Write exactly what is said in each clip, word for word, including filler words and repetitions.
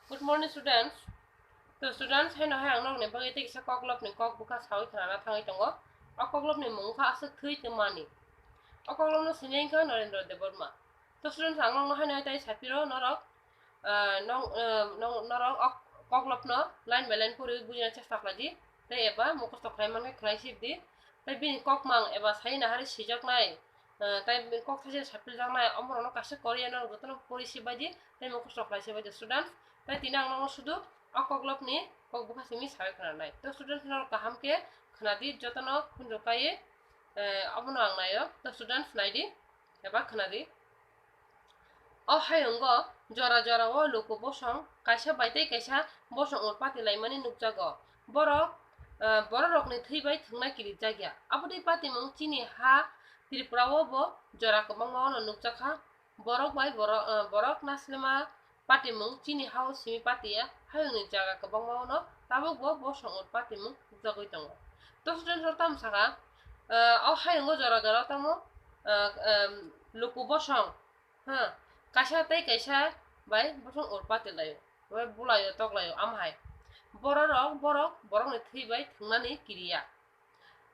Good morning, students. To students, haino hai ang nokni bagwi tei kisa koklopni kok bwkha sawi khnana thangwi tongo. O koklopni mung wngkha aswk thwi twmani. O koklopno swini wngkha Narendra Debbarma. To students, ang nokno haino hai tai sapiro norok, ah, nong, ah, nong, norok o koklopno line by line poriwi bujina chesta khlai di. Tei eba mukhusto khlai mankhe khlai sip di. Tei bini kokmang eba sai nahari sijaknai, ah, tei bini kok thaisa sapiljaknai, omorokno kaisa koriya norok jotono pori sip bai di, tei mukhusto khlai sip bai di students. Tei tini ang nokno sudu o koklopni kok bwkha simi sawi khwnanai. To students, norok kaham khe khwnadi, jotono khunju kaiwi, eh, obono ang naio. To students, naidi eba khwnadi. O hayungo jora jora o luku bosong kaisa bai tei kaisa bosong urpati laimani nukjago. Borok, eh, bororokni thwi bai thwngna kirijak ya. Aboni patimung chini ha Tripura o bo jora kwbangma o no nukjakha. Borok bai borok, eh, borok naslima patimung chini ha o simi patiya, hayungni jaga kwbangma o no tabuk bo bosong ur patimung nukjagwi tongo. To students, oro tamo sakha, eh, o hayungo jora jora tamo, eh, em, luku bosong, ha, kaisa tei kaisa bai bosong ur pati laio, bai bulaio, toklaio, amhai bororok, borok, borokni thwi bai thwngnani kiriya.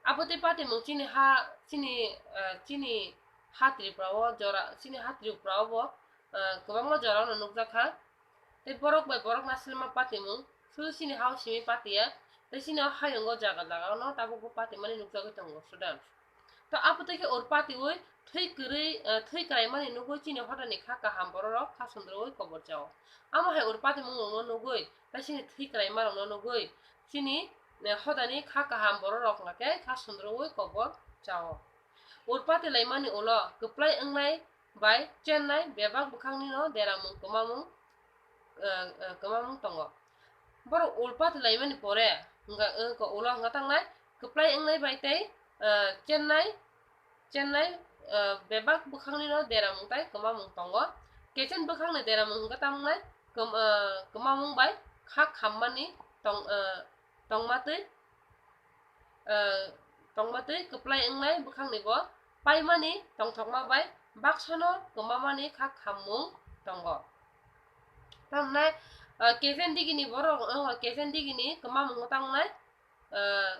Abo tei patimung chini ha, chini, eh, chini ha Tripura o jora, chini ha Tripura o bo, eh, kwbangma jora no nukjakha. Tei borok bai borok nasilma patimung, sudu chini ha o simi patiya, tei chini o hayungo jaga jaga no tabuk bo patimani nukjagwi tongo students. To abo tei khe ur patiwi thwi kwrwi, eh, thwi kwraimani nugwi chini hodani kha kaham bororok kha sundrwi kobor chao. Amo hai ur patimung rokno nugwi, tei chini thwi kwraima rokno nugwi, chini, eh, hodani kha kaham bororok hwnkhe kha sundrwi kobor chao. Ur pati laimani ulo kwplai wngnai bai chennai bebak bwkhakni no deramung kwmamung, eh, eh, kwmamung tongo. Borok ur pati laimani pore hwnkha, eh, ko ulo hwnkha tangnai kwplai wngnai bai tei, eh, chennai, chennai, eh, bebak bwkhakni no deramung tei kwmamung tongo. Kechen bwkhakni deramung hwnkha tangnai kwm-, eh, kwmamung bai kha khammani tong-, eh, tongmatwi, eh, tongmatwi kwplai wngnai bwkhakni bo paimani tongthokma bai baksano kwmamani kha khammung tongo. Tamni, eh, kechen digini borok, eh, kechen digini kwmamung tangnai, eh,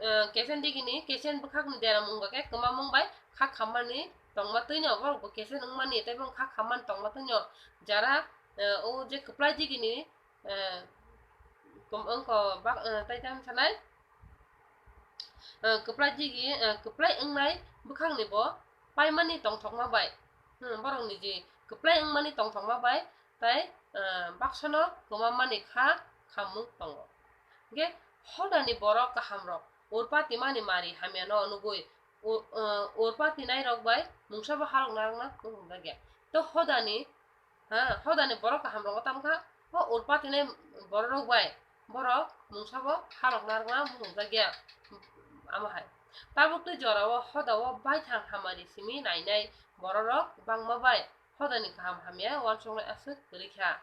eh, kechen digini, kechen bwkhakni deramung bai khe kwmamung bai kha khammani tongmatwino, borok bo kechen wngmani tei bo kha khammani tongmatwino jara, eh, o je kwplai digini, eh, kom-, wngko bak, eh, tei tamo sanai, eh, kwplai digi, eh, kwplai wngnai bwkhakni bo paimani tongthokma bai, hmm, borokni je kwplai wngmani tongthokma bai tei, eh, baksano kwmamani kha khammung tongo. Hwnkhe hodani borok kahamrok ur patimani mari hamyano nugwi u-, eh, ur patinairok bai mungsabo halok narwkna muchungjak ya. To hodani Ha, hodani borok kahamrok tamo kha, o ur patinai bororok bai borok mungsabo halok narwkna muchungjak ya. Amo hai. Tabuk tei jorao hodao baithang hamari simi nainai bororok bangma bai hodani kaham hamya uansuknai aswk kwrwi kha.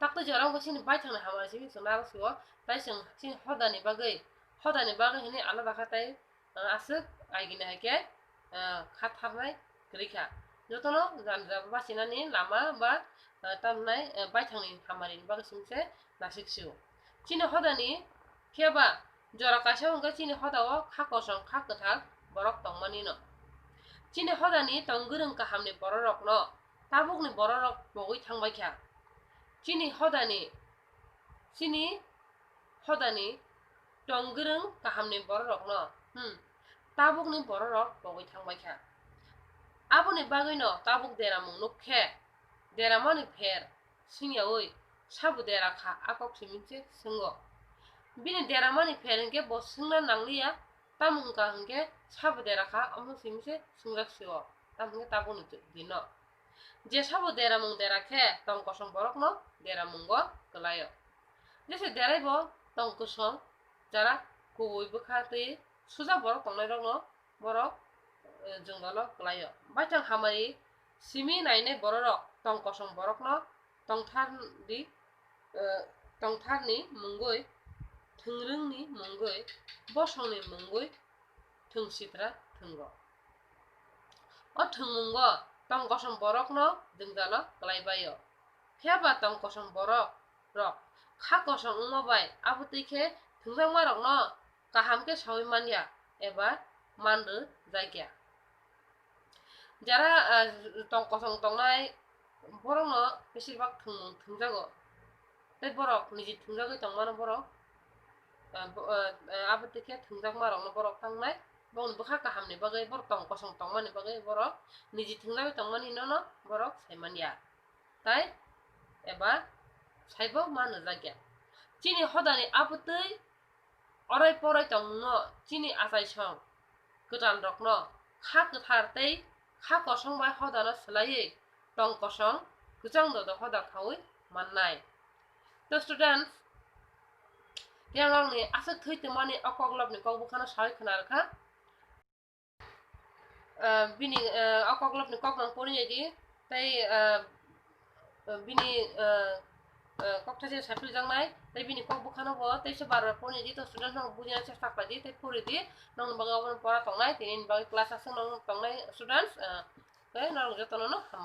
Takto jora wngkha chini baithangni hamari simi chwng narwk sio, tai chwng chini hodani bagwi, hodani bagwi hinwi alada kha tai, ah, aswk agini hai khe, ah, kha tharnai kwrwi kha. Jotono jani jora bachinani lama ba, ah, tamnai, ah, baithangni hamari ni bagwi simi se nasik sio. Chini hodani khe ba jora kaisa hwnkhe chini hodao kha kosom kha kwthar borok tongmani no. Chini hodani tong gwrwng kahamni bororokno tabukni bororok pogwi thangbai kha. Chini hodani, chini hodani tong gwrwng kahamni bororokno, hmm, tabukni bororok pogwi thangbai kha. Aboni bagwino tabuk deramung nuk khe, deramani pher singyaui sabo dera kha, a kok simi se swngo. Bini deramani pher hinkhe bo swngna nangliya, tamo wngkha hinkhe sabo dera kha, omo simi se swngjak sio, tamo hinkhe tabukni dino. Je sabo deramung dera khe tong kosom borokno deramungo kwlaio. Jesa deraibo tong kosom jara kubui bwkha twi suja borok tongnairokno borok, eh, jwngalo kwlaio. Baithang hamari simi nainai bororok tong kosom borokno tongthar di, eh, tongtharni mungwi, thwngrwngni mungwi, bosongni mungwi thwng sitra thwngo. O thwngmungo Tong kosong borokno jwngjalo kwlai bai-o. Phiya ba tong kosong borok rok kha kosong wngma bai abo twi khe thwngjakma rokno kaham khe saui man ya eba man rw jak ya. Jara, ah, tong kosong tongnai borokno besir bak thwngmung thwngjago. Tei borok niji thwngjagwi tongmano borok, ah, bo-, ah, ah, abo twi khe thwngjakma rokno borok tangnai. Bongni bwkha kahamni bagwi borok tong kosong tongmani bagwi borok niji thwngjagwi tongmani nono borok sai man ya. Tai eba saibo ma nujak ya. Chini hodani abotwi orai porai tongmungno chini achaisong kwtal rokno kha kwthar tei kha kosong bai hodano swlaiwi tong kosong kwchang dodo hoda khaui mannai. To students, yang rokni aswk thwi tongmani o koklopni kok bwkhano saui khna rwkha. Ah, bini, ah, o koklopni kokno pori di, tei, ah, bini, ah, ah, kokthaisa saphiljaknai, tei bini kok bwkhano bo teisa bar bar pori di, to student rok bujina chesta khlai di, tei pori di, nokni bagwi obono pora tongnai, tini ni bagwi class aswk nokno tongnai students, ah, tei norok jotono no hambai.